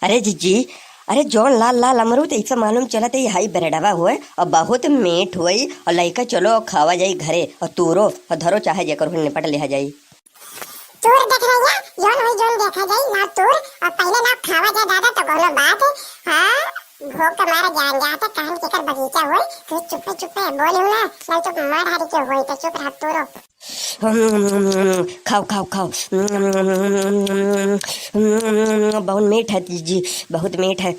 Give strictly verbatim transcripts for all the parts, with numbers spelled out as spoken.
अरे जिज्जी, अरे जौन लाल लाल अमरूद, ऐसे मालूम चलत है, हाई ब्रेडवा होए और बहुत मीठ होई। और लइका चलो खावा जाई घरे और तूरो और धरो, चाहे जेकर हो निपट लिहा जाई। तूर देख रही है, जौन होई जौन देखा जाई, ना तूर और पहले ना खावा जाए दादा, तो कोनो बात है। हाँ, भूख के मारे जान जाते, कहन केकर बगीचा होए, फिर चुप्पे चुप्पे बोलू ना, नहीं तो मार हारी के होई, तो चुप रह तूरो। खाओ, खाओ, खाओ। बहुत मीठ है जी, बहुत मीठ है।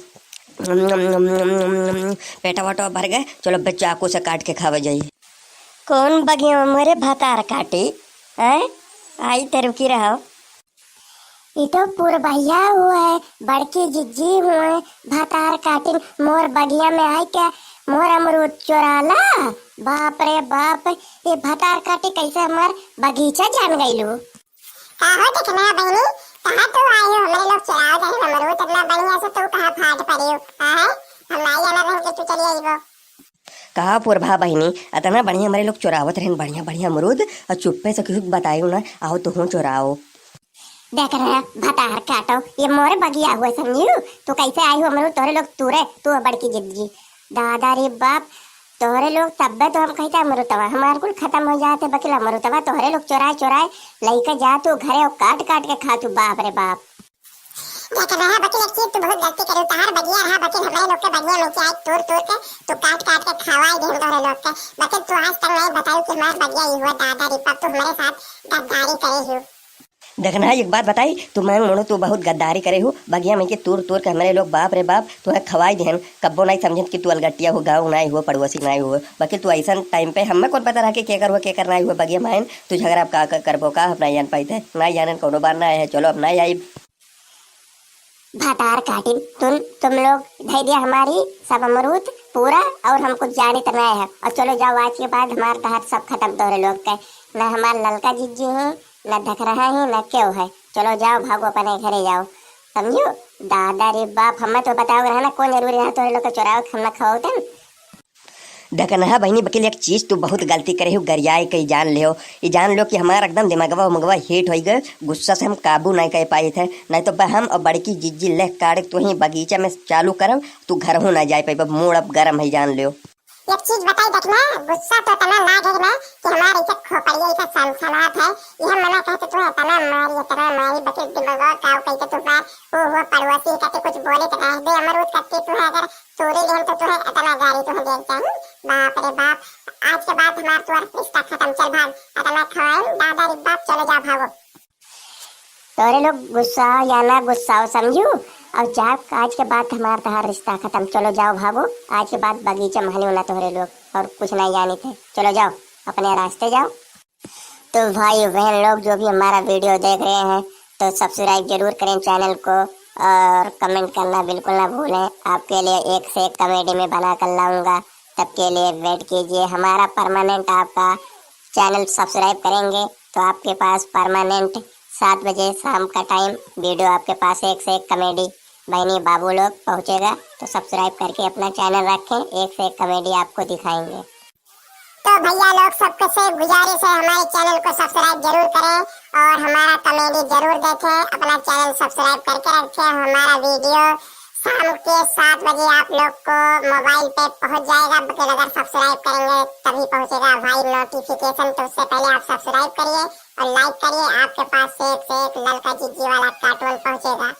पेटवा वेटवा भर गए, चलो अब चाकू से काट के खावे जाई। कौन बगिया में मोरे भतार काटी, हैं? आई ते रुकी रहो। ई तो पुरबहिया हुए, बड़की जिज्जी हुए, भतार काटिन मोर बगिया में आई के मोर अमरूद चोराला। बाप रे बाप, ये भतार काटी कैसे हमार बगीचा जान गइलू? का हो देखना बहिनी, कहाँ तू आई हो? हमरे लोग चोराव जाए अमरूद, इतना बढ़िया से तू कहाँ फाट पड़ी हो? हाँ है, हम नाई जाना रहन के तू चली आईबो। कहा पुरभा बहिनी, इतना बढ़िया हमरे लोग चोरावत रहन बढ़िया बढ़िया अमरूद, और चुप्पे से कुछ बतायो ना, आओ तुहूँ चोराओ। देख रहे हैं, भतार काटो, ये मोरे बगिया हुए समझू, तू कैसे आई हो अमरूद, तोहरे लोग तूरे, तू हो बड़की जिज्जी। दादा रे बाप, तोहरे लोग तब्बे तो हम कहते अमरुतवा, हमार कुल खत्म हो जाते, बकिल अमरुतवा तोहरे लोग चोराए चोराए लइके जा तू घरे और काट काट के खा तू, बाप रे बाप। देख रहा बकिल, एक चीज तू बहुत गलती करी, तहार बगिया रहा बकिल, हमारे लोग के बगिया में से आज तोड़ तोड़ के तू काट काट के खवाई दे तोहरे लोग के। बकिल तू आज तक नहीं बताई कि हमार बगिया ये हुआ, दादा रे बाप, तू हमारे साथ गद्दारी करे हो। देखना है, एक बात बताई, तू मांग मोड़ो, तू बहुत गद्दारी करे हो, बगिया में के तूर तूर के हमरे लोग, बाप रे बाप, तू है खवाई देहन, कब्बो नहीं समझत कि तू अलगटिया हो, गाँव नहीं हो, पड़ोसी नहीं हो, बकिल तू ऐसा टाइम पे हमें कौन पता रहा कि केकर हो, केकर नहीं हो, बगिया मायन, तू झगड़ा अब का, का करबो का, हम नहीं जान पाई थे, नहीं जाने कौनो बार ना आए है, चलो अब नहीं आई। भतार काटिन, तुम, तुम लोग धई दिया हमारी सब अमरूद पूरा, और हम कुछ जाने तो नहीं है, और चलो जाओ, आज के बाद हमार तहार सब खत्म तोहरे लोग के, ना हमार ललका जिज्जी हूँ, ना धकरहा ही, ना केहू है। चलो जाओ, भागो अपने घरे जाओ। समझो? दादा रे बाप, हमें तो बताओ रहा ना, कौन जरूरी रहा तोहरे लोग के चोरावे के, हम ना खवाओ तन। देखना है बहिनी बकिल, एक चीज तू बहुत गलती करे हो, गरियाए के जान ले हो। ई जान लो कि हमारा एकदम दिमागवा उमगवा हीट होई गए, गुस्सा से हम काबू नहीं कर पाए थे, नहीं तो ब-, हम और बड़की जिज्जी ले काट तू ही बगीचा में चालू करब, तू घर हो ना जाए पाइब, मूड अब गरम है, जान ले हो। एक चीज बताई देखना, गुस्सा तो इतना लाग है ना कि हमारे इज्जत खोपड़िया इज्जत सनसनात है। यह मना कहते तू इतना मारी, इतना मारी, बकिल दिमाग का कह के तू बार वो, वो पड़ोसी कहते कुछ बोले तो कह दे, अमरूद कहते तू है अगर तोरे लेहन तो तू है इतना गारी तू है देख जानी। बाप रे बाप, आज के बाद हमार तोर रिश्ता खत्म, चल भाग, इतना खवाए दादा रे बाप, चलो जा भागो। तोहरे लोग गुस्सा या ना गुस्साओ, समझू? अब जा, आज के बाद हमार तहार रिश्ता खत्म। चलो जाओ, भागो, आज के बाद बगीचा महलियो ना तोहरे लोग, और कुछ नहीं जाने थे। चलो जाओ, अपने रास्ते जाओ। तो भाई बहन लोग, जो भी हमारा वीडियो देख रहे हैं, तो सब्सक्राइब जरूर करें चैनल को, और कमेंट करना बिल्कुल ना भूलें। आपके लिए एक से एक कॉमेडी में बना कर लाऊंगा, तब के लिए वेट कीजिए। हमारा परमानेंट आपका चैनल सब्सक्राइब करेंगे तो आपके पास परमानेंट सात बजे शाम का टाइम वीडियो आपके पास एक से एक कॉमेडी बहनी बाबू लोग पहुँचेगा। तो सब्सक्राइब करके अपना चैनल रखें, एक से एक कॉमेडी आपको दिखाएंगे। तो भैया लोग, सबसे गुजारिश है, हमारे चैनल को सब्सक्राइब जरूर करें और हमारा कॉमेडी जरूर देखें। अपना चैनल सब्सक्राइब करके रखें। हमारा वीडियो शाम के सात बजे आप लोग को मोबाइल पे पहुंच जाएगा, लेकिन अगर सब्सक्राइब करेंगे तभी पहुंचेगा भाई नोटिफिकेशन। तो उससे पहले आप सब्सक्राइब करिए और लाइक करिए, आपके पास से एक से एक ललका जिज्जी वाला कार्टून पहुंचेगा।